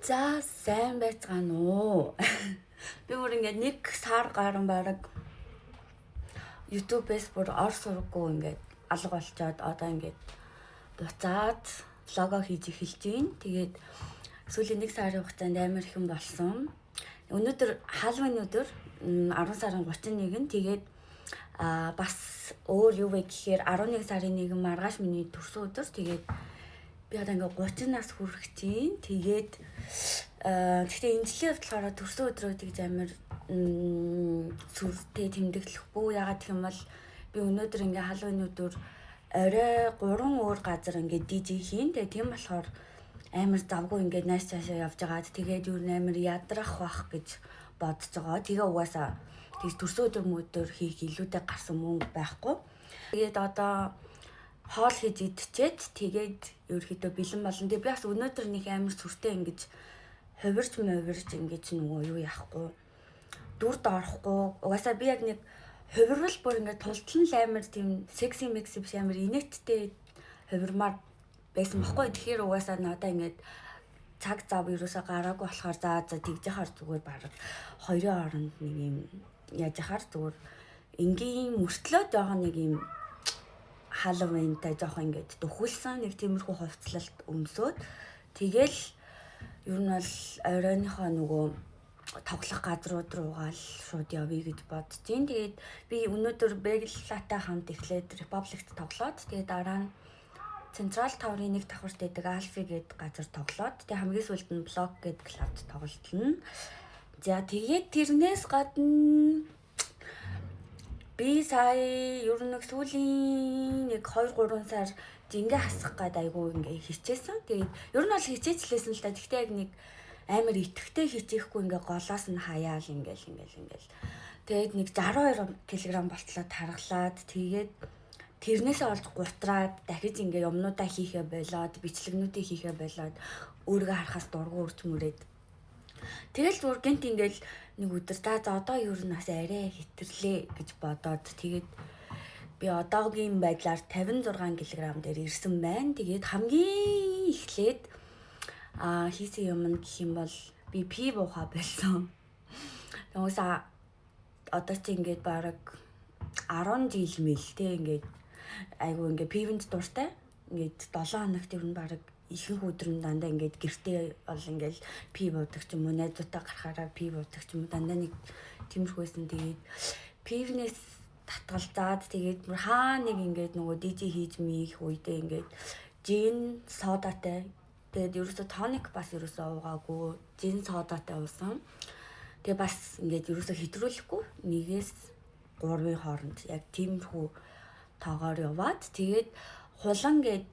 За, сайн байцгаана уу? Би бүр ингээд нэг сар гарan бараг YouTube-ээс бүр ор сургуу ингээд алга болчоод одоо ингээд буцаад vlog оо хийж эхэлж байна. Тэгээд сүүлийн нэг сарын хугацаанд амар их юм болсон. Өнөөдөр Halloween өдөр, 10 сарын 31-нд. Тэгээд бас өөр юу вэ гэхээр 11 сарын 1 маргааш миний төрсөн өдөр. Тэгээд би одоо ингээ 30 нас хүрэх чинь. Тэгээд гэхдээ энэ жилийн хувьд болохоор төрсөн өдрөө тэгж амар сүртэй тэмдэглэхгүй. Яагаад гэх юм бол би өнөөдөр ингээ Halloween өдөр орой гурван өөр газар ингээ DJ хийн. Тэгээд тийм болохоор амар завгүй ингээд нааш цаашаа явж байгаад, тэгээд юу амар ядрах бах гэж бодож байгаа. Тэгээ угаасаа тэгж төрсөн өдөр мөдөр хийх илүүтэй гарсан мөнгө байхгүй. Тэгээд одоо хоол хийж идчихэд, тэгээд ерөөхдөө бэлэн болно. Тэгээ би бас өнөөдөр нэг амар сүртэй ингэж хувирч мувирч ингэж нөгөө юу яахгүй, дүрд орохгүй. Угаасаа би яг нэг хувирвал бүр ингээд тултал нь амар тийм секси мекси биш, амар инээдтэй хувирмаар байсан баггүй. Тэгэхээр угаасаа надаа ингээд цаг зав ерөөсөө гараагүй болохоор за тэгж яхаар зүгээр бараг хоёрын хооронд нэг юм яаж яхаар зүгээр энгийн мөртлөө жоохон нэг юм Halloween-тай жоохон ингээд дөхүүлсэн нэг тиймэрхүү хувцлалт өмсөөд, тэгэл ер нь бол оройныхоо нөгөө тоглох газрууд руугаа л шууд явъя гэж бодож байна. Тэгээд би өнөөдөр Беглатай хамт эхлээд Republic-т тоглоод, тэгээд дараа нь Central Tower-ын нэг давхарт байдаг Alfie гэдэг газар тоглоод, тэгээд хамгийн сүүлд нь Block гэдэг клубт тоглолтно. За, тэгээд тэрнээс гадна би сая ер нь нэг сүүлийн нэг 2 3 сар жингээ хасах гад айгүй ингээ хичээсэн. Тэгээд ер нь бол хичээчлээсэн л та. Гэхдээ яг нэг амар итгэвтэй хичээхгүй, ингээ голоос нь хаяал ингээл ингээл ингээл. Тэгээд нэг 62 кг болтлоо таргалаад, тэгээд тэрнээсээ олж гутраад, дахиж ингээ юмнуудаа хийхээ болоод, бичлэгнүүдээ хийхээ болоод, өөрийгөө харахаас дургүй үрч мүрээд. Тэгэл зүгээр гинт ингээл нэг өдөр за одоо ер нь бас арай хэтэрлээ гэж бодоод, тэгээд би одоогийн байдлаар 56 кг дээр ирсэн байна. Тэгээд хамгийн эхлээд хийсэн юм нь гэх юм бол би пив уухаа болсон. Угаасаа одоо чи ингээд бараг 10 жил мэл те, ингээд айгу ингээд пивэнд дуртай. Ингээд 7 хоногт ер нь бараг ихэнх өдөр нь дандаа ингээд гэртээ бол ингээд пив уудаг ч юм уу, найзуудтай гарахаараа пив уудаг ч юм уу, дандаа нэг тиймэрхүү байсан. Тэгээд пивнээс татгалзаад, тэгээд бүр хаа нэг ингээд нөгөө DJ хийж мийх үедээ ингээд жин содатай, тэгээд ерөөсө тоник бас ерөөсө уугаагүй, жин содатай уусан. Тэгээ бас ингээд ерөөсө хэтрүүлэхгүй нэгээс гурвын хооронд яг тиймэрхүү тоогоор яваад, тэгээд хулан гээд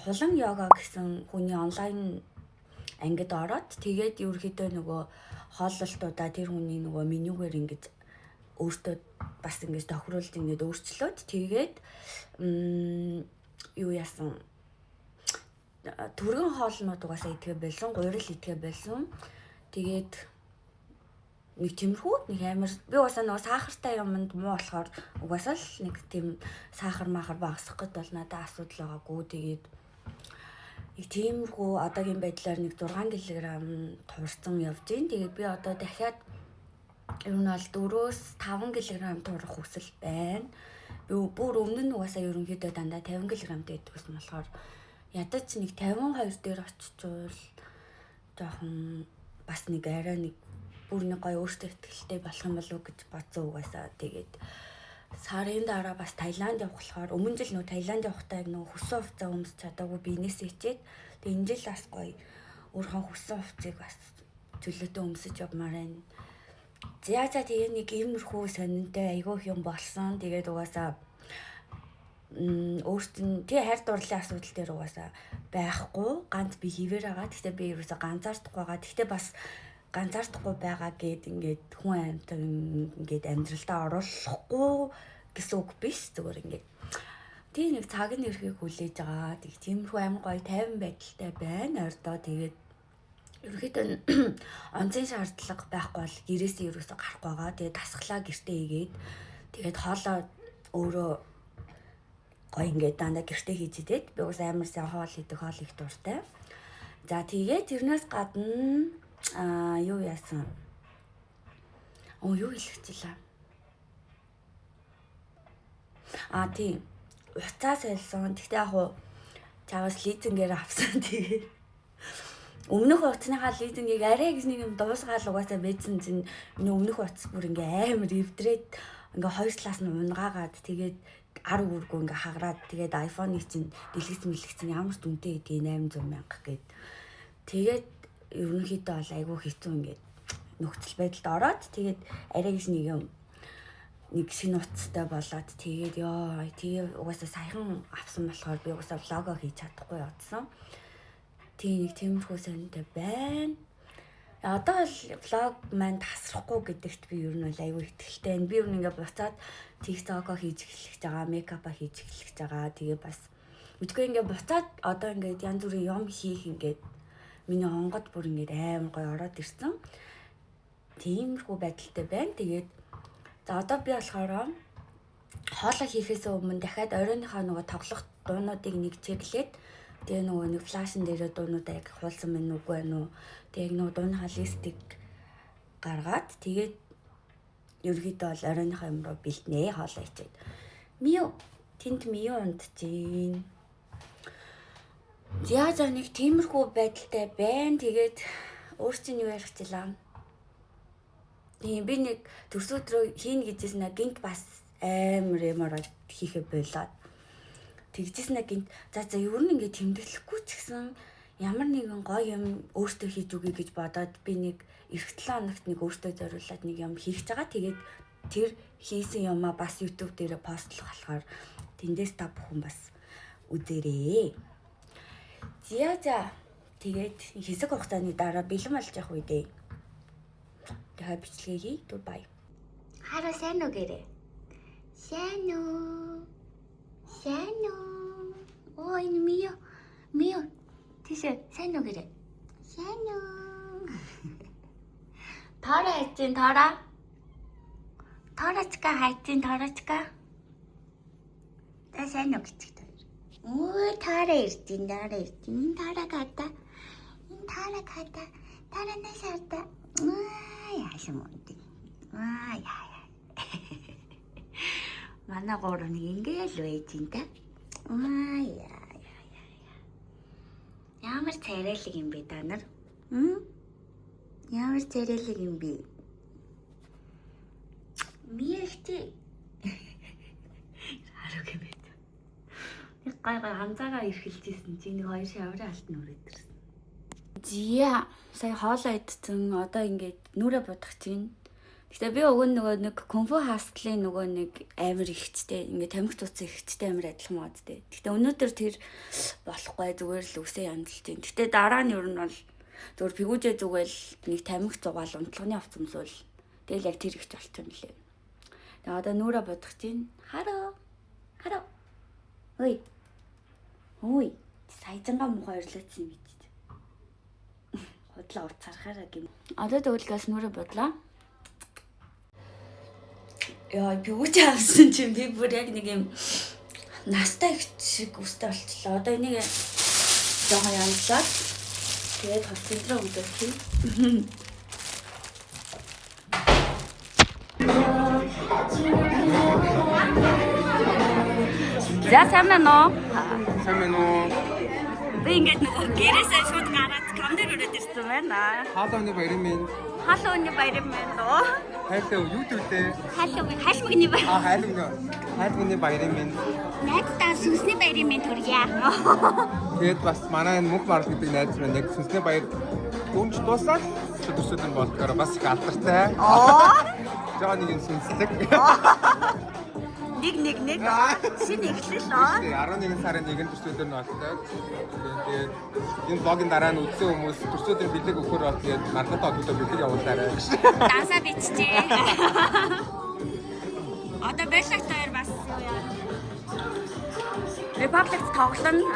хулан йога гэсэн хүний онлайн ангид ороод, тэгээд ерөөхдөө нөгөө хооллолтуудаа тэр хүний нөгөө менюгээр ингэж өөртөө бас ингэж тохируулж, ингэж өөрчлөөд, тэгээд юу яасан, түргэн хоолнууд угаасаа идэхэ болсон, гурил идэхэ болсон. Тэгээд нэг тиймэрхүү нэг амар би угаасаа нөгөө сахартай юмд муу болохоор угаасаа л нэг тийм сахар махар багасгах гэд бол надад асуудал байгаагүй. Тэгээд нэг тиймэрхүү одоогийн байдлаар нэг 6 кг турсан явж гин. Тэгээд би одоо дахиад ер нь бол 4-өөс 5 кг турах хүсэл байна. Би бүр өмнө нь угаасаа ерөнхийдөө дандаа 50 кг-тай байдаг гэсэн болохоор ядаж нэг 52 дээр очичвол жоохон бас нэг арай нэг бүр нэг гоё өөртөө итгэлтэй болох юм болов уу гэж бодсон угаасаа. Тэгээд сарын дараа бас Таиланд явах болохоор, өмнө жил нөө Таиланд явахдаа яг нөө хүссэн хувцас өмсч чадаагүй, биенээсээ хичээд, тэгээд энэ жил бас гоё өөрийнхөө хүссэн хувцсыг бас чөлөөтэй өмсөж явмаар байна. За, тэгээ нэг иймэрхүү сонинтой айгүй их юм болсон. Тэгээд угаасаа өөрт нь тэгээ хайр дурлалын асуудал дээр угаасаа байхгүй, ганц би хэвээр байгаа. Гэхдээ би ерөөсөө ганцаардахгүй байгаа. Гэхдээ бас ганцаардахгүй байгаа гэд ингээд хүн амьтан ингээд амьдралдаа оруулахгүй гэсэн үг биш. Зүгээр ингээд тийм нэг цаг нь ирэхийг хүлээж байгаа. Тэг тиймэрхүү амар гоё тайван байдалтай байна. Ойрдоо тэгээд ерөнхийдөө онцын шаардлага байхгүй бол гэрээсээ ерөөсөө гарахгүй байгаа. Тэгээд дасгалаа гэртээ хийгээд, тэгээд хоолоо өөрөө гоё ингээд дандаа гэртээ хийж идээд, би уус амар сайн хоол идэх, хоол их дуртай. За, тэгээд тэрнээс гадна юу яасан? Оо, юу хэлэх гэлээ. А, тийм. Утсаа сольсон. Гэхдээ яг уу чаваас leasing ээр авсан. Тэгээд өмнөх утасныхаа leasing ийг арай гэж нэг юм дуусгаал угаасаа байцсан чинь миний өмнөх утас бүр ингээ амар эвдрээд, ингээ хоёр талаас нь унгаагаад, тэгээд ар үргүү ингээ хагараад, тэгээд iPhone-ыг чинь дэлгэц мэлгэцэн ямар ч үнэтэй гэдгийг 800 мянга гээд, тэгээд ерөнхийдөө бол айгүй хэцүү ингээд нөхцөл байдалд ороод, тэгээд арай гэж нэг юм нэг шинэ утастай болоод, тэгээд ёо, тэгээ угаасаа саяхан авсан болохоор би угаасаа vlog оо хийж чадахгүй явдсан. Тийм, нэг тиймэрхүү сонинтай байна. Одоо бол vlog маань тасрахгүй гэдэгт би ер нь бол айгүй итгэлтэй байна. Би ер нь ингээ буцаад TikTok-о хийж эхлэх гэж байгаа, makeup аа хийж эхлэх гэж байгаа. Тэгээ бас мэдгүй ингээ буцаад одоо ингээд янз бүрийн юм хийх ингээд миний онгод бүр ингээд амар гоё ороод ирсэн. Тиймэрхүү байдалтай байна. Тэгээд за, одоо би болохоор хоолоо хийхээс өмнө дахиад оройныхоо нөгөө тоглох дуунуудыг нэг check лээд, тэгээ нөгөө нэг flash н дээрээ дуунуудаа яг хуулсан мэн үгүй байна уу. Тэгээ яг нөгөө дууныхаа list ийг гаргаад, тэгээд ерөөхдөө бол оройныхоо юм руу бэлтнэ, хоолоо ичээд. Миу тэнд миу унтжин. За за, нэг тиймэрхүү байдалтай байна. Тэгээд өөр чинь юу ярих чилаа. Тийм, би нэг төрсөн өдрөө хийнэ гэжсэн, гинт бас амар ямар хийхэ болоод тэгжсэн, гинт за за, ер нь ингээд тэмдэглэхгүй ч гэсэн ямар нэгэн гоё юм өөртөө хийж өгье гэж бодоод би нэг эх 7 хоногт нэг өөртөө зориулаад нэг юм хийх гэж байгаа. Тэгээд тэр хийсэн юмаа бас YouTube дээр post лох болохоор тэндээс та бүхэн бас үзээрэй. За за, тэгээд хэсэг хугацааны дараа бэлэн болж явах үедээ дахиад бичлэгээ хий. Түр бай. Хараа, сайн уу гэрээ. Сайн уу? Сайн уу? Оо, энэ Мио. Мио. Тийшээ сайн уу гэрээ. Сайн уу? Тара хайчин, тара. Тарачка хайчин, тарачка. Та сайн уу гэж. Өө, тара ирж байна, тара ирж байна. Энэ тара гата. Энэ тара гата. Тара насарта. Аа, яасан мөн. Аа, яа яа. Манай гурав нэг ингээл байж ин та. Аа, яа яа яа. Ямар царайлаг юм бэ та нар? М? Ямар царайлаг юм бэ? Миэгти. Хараг юм бэ. Нэг гай гай ганцаараа эрхэлжсэн чинь нэг хоёр шаврын алт нүрээд ирсэн. Зя, сая хоолоо идсэн. Одоо ингээд нүрэ будах чинь. Гэтэ би уг нь нөгөө нэг Kung Fu Hustle ын нөгөө нэг амар ихчтэй, ингээд тамхи цуцсан ихчтэй амар адилхан мод тээ. Гэтэ өнөөдөр тэр болохгүй, зүгээр л үсээ янзалж байна. Гэтэ дараа нь ер нь бол зүгээр пигүүжээ зүгээл нэг тамхи зугаал унтлагын авцамсуул тэгэл яг тэр ихч болчих юм лээ. Тэгээ одоо нүрэ будах чинь. Хараа. Хараа. Ой. Ой. Саяжангаа муухай ойрлоодсон юм гэж. Худлаа уцаархаараа гэм. Одоо тэгвэл газ нүрэ будлаа. Яа, би үуч авсан чинь би бүр яг нэг юм настай их шиг үстэй болчихлоо. Одоо энийг жоохон янзлаад тэгээд хувцас руу өмдөх юм. За, сайн байна уу? Сайн байна уу? Би ингээд нөгөө гэрээсээ шууд гараад кам дээр өрөөд ирсэн байна. Хаалганы баярын минь. Халууны баярын минь доо. Хайртай юу дүүлээ? Халууны хальмагны баяр. А, хайлгны. Хайлгны баярын минь. Найздаа сүнсний баярын минь төрье. Тэгээд бас манай энэ мөнх марал гэдэг найз маань яг сүнсний баяр дүүмж дуусаад төсөөд нь болдгоор бас их алдартай. Оо. Жоо нэг юм сүнслэг. Нэг нэг нэг шинэ эхлэл оо. Тэгээ 11 сарын 1-нд төрсөн өдөр нь болтой. Тэгээд энэ vlog ын дараа нь үзсэн хүмүүс төрсөн өдрийн бэлэг өгөхөр бол тэгээд маргатай одтой бэлэг явуулаарай гэж. Дансаа биччихээ. Одоо Беллагт хоёр бас юу яа. Republic тоглоно.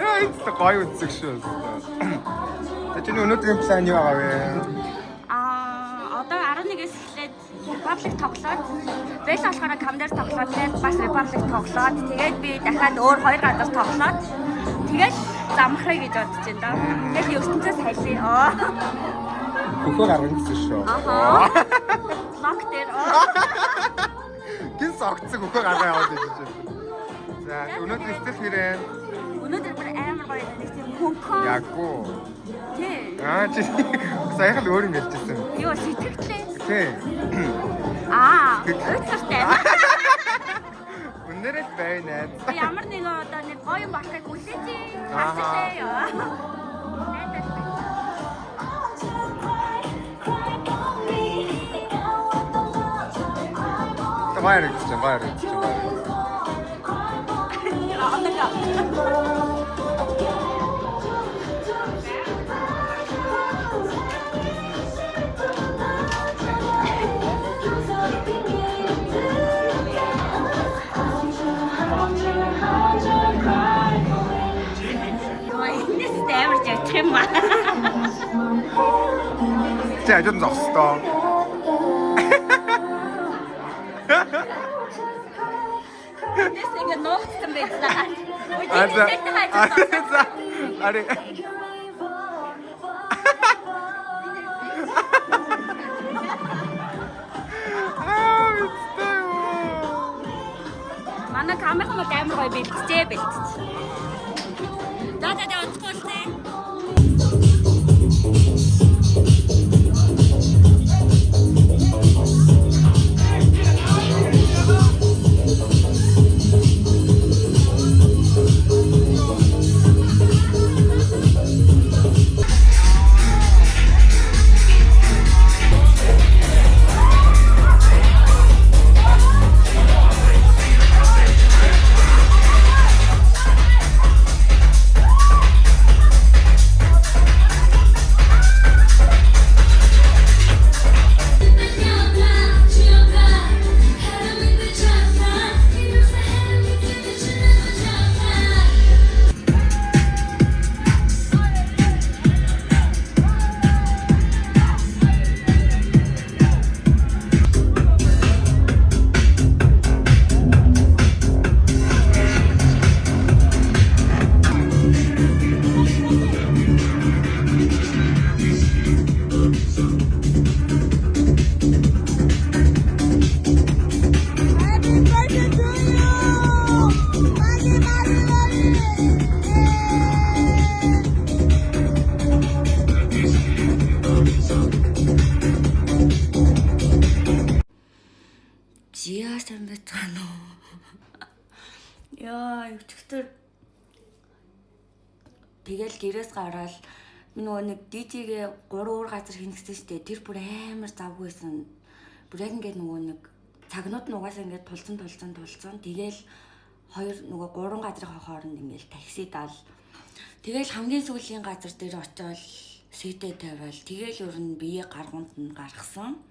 Яа, энэ гоё үзэг шүү. Тэгээ чиний өнөөдрийн план юу байгаа вэ? Аа, одоо 11-ээс эхлээд Republic тоглоод Бэл болохоор кам дээр тоглоод, тэгээд бас Republic тоглоод, тэгээд би дахиад өөр хоёр газар тоглоод, тэгэл замхраа гэж бодож байна даа. Тэгэл ертөнцөөс халий. Аа. Хөхөө гаргана гэсэн шүү. Аха. Лок дээр. Аа. Гин согцсон хөхөө гаргаа яваад байж чинь. За, өнөөдөр сэтгэл хэрэг. Өнөөдөр бүр амар гоё нэг тийм хөнгөн. Яггүй. Тий. Аа, чи саяхан л өөр юм ярьжсэн. Юу сэтгэлээ. Тий. Аа, уйтгартай. Үнээрээ л байна. Би ямар нэгэн одоо нэг гоё юм болохыг хүлээж харсалээ ёо. Найдаад байна. Гоё харагдчих, гоё харагдчих, гоё харагдчих. Аа, Йоо, энэс амар жачих юм аа. Чи хажууд нь зогсдоо. Энэс ингээ нуугдсан байсан. Аа, за. Аа, За. Ари. Аа, үстэй юу. Манай камерхан бол амар гоё бэлтжээ бэлтэж. За за за удахгүй л зээ. Зя сайн байцгаана уу? Яа, өчигдөр тэгэл гэрээс гараал нөгөө нэг DJ-гээ 3 өөр газар хийнгэсэн штэ. Тэр бүр амар завгүй байсан. Бүр яг ингээд нөгөө нэг цагнууд нь угаасаа ингээд тулцсан тулцсан тулцсан. Тэгэл хоёр нөгөө гурван газрын хооронд ингээд такси даал. Тэгэл хамгийн сүүлийн газар дээр очиод сэтэ тавиал. Тэгэл ер нь бие гаргуунд нь гаргасан.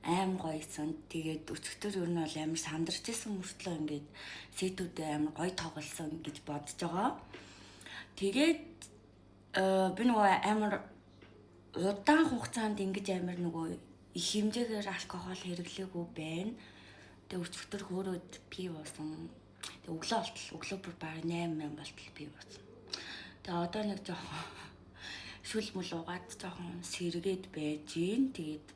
Аим гоёсон. Тэгээд өчигдөр ер нь бол амар сандарч исэн мөртлөө ингээд сэтүүдээ амар гоё тоглосон гэж бодож байгаа. Тэгээд би нөгөө амар удаан хугацаанд ингэж амар нөгөө их хэмжээгээр алкогол хэрэглээгүй байна. Тэгээд өчигдөр хөөрөөд пив уусан. Тэгээд өглөө болтол өглөө бүр бараг 8 8 болтол пив уусан. Тэгээд одоо нэг жоохон шүл мүл угаад жоохон сэргээд байж гин. Тэгээд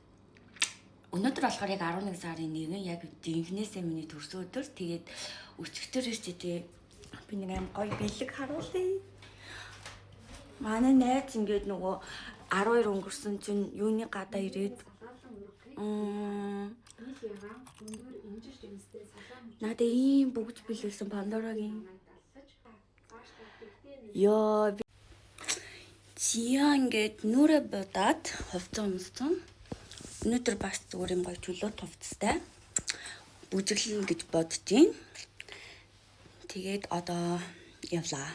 өнөөдөр болохоор яг 11 сарын 1 яг жинхнээсээ миний төрсөн өдөр. Тэгээд өчигдөр ирч тий би нэг аим гоё бэлэг харуулъя. Манай найз ингээд нөгөө 12 өнгөрсөн чинь юуны гадаа ирээд надад ийм бүгд бэлгэсэн Пандорагийн. Йоо, Зя ингээд нүрэ будаад хувцас өмссөн. Өнөөдөр бас зүгээр юм гоё чөлөөт хувцастай бүжиглэн гэж бодож байна. Тэгээд одоо явлаа.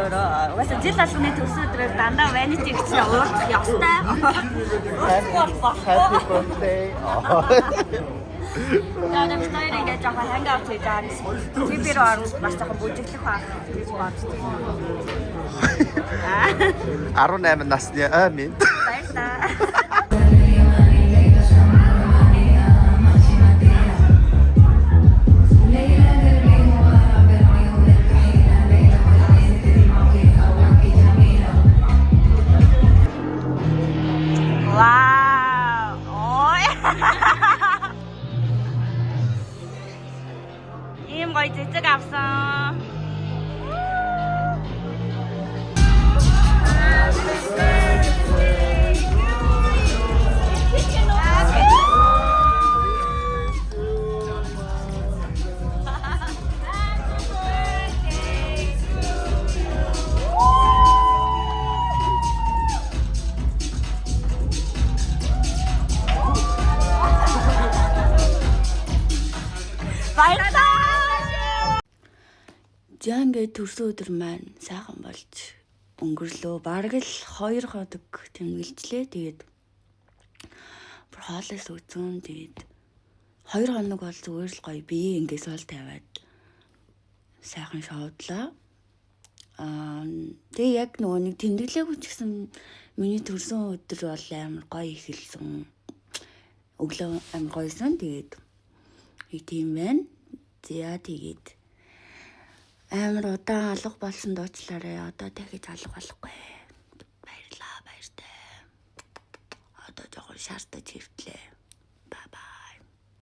өөрөө. Угаасаа жил болгоны төрсөн өдрөөр дандаа vanity эгчнээ уулзах ёстой. Уулзахгүй бол болохгүй. Happy birthday. Тэгээд бид хоёр ингээд жоохон hang out хийж байгаа гэсэн. TV рүү орвол бас жоохон бүжиглэх байх гэж боддог. 18 насны ой минь. Баярлалаа. Вау! Ой! Ийм гоё цэцэг авсан. Баярлалаа. За ингээд төрсөн өдөр маань сайхан болж өнгөрлөө. Бараг л 2 хоног тэмдэглэжлээ. Тэгээд бүр хоолоос үзэн тэгээд 2 хоног бол зүгээр л гоё бие ингээд суул тавиад сайхан шовдлоо. Тэгээ яг нөгөө нэг тэмдэглээгүй ч гэсэн миний төрсөн өдөр бол амар гоё эхэлсэн. Өглөө амар гоёсон. Тэгээд нэг тийм байна. За тэгээд амар удаан алга болсон дуучлаарай. Одоо дахиж алга болохгүй. Баярлаа, баяртай. Одоо жоохон шаардаж хэвтлээ.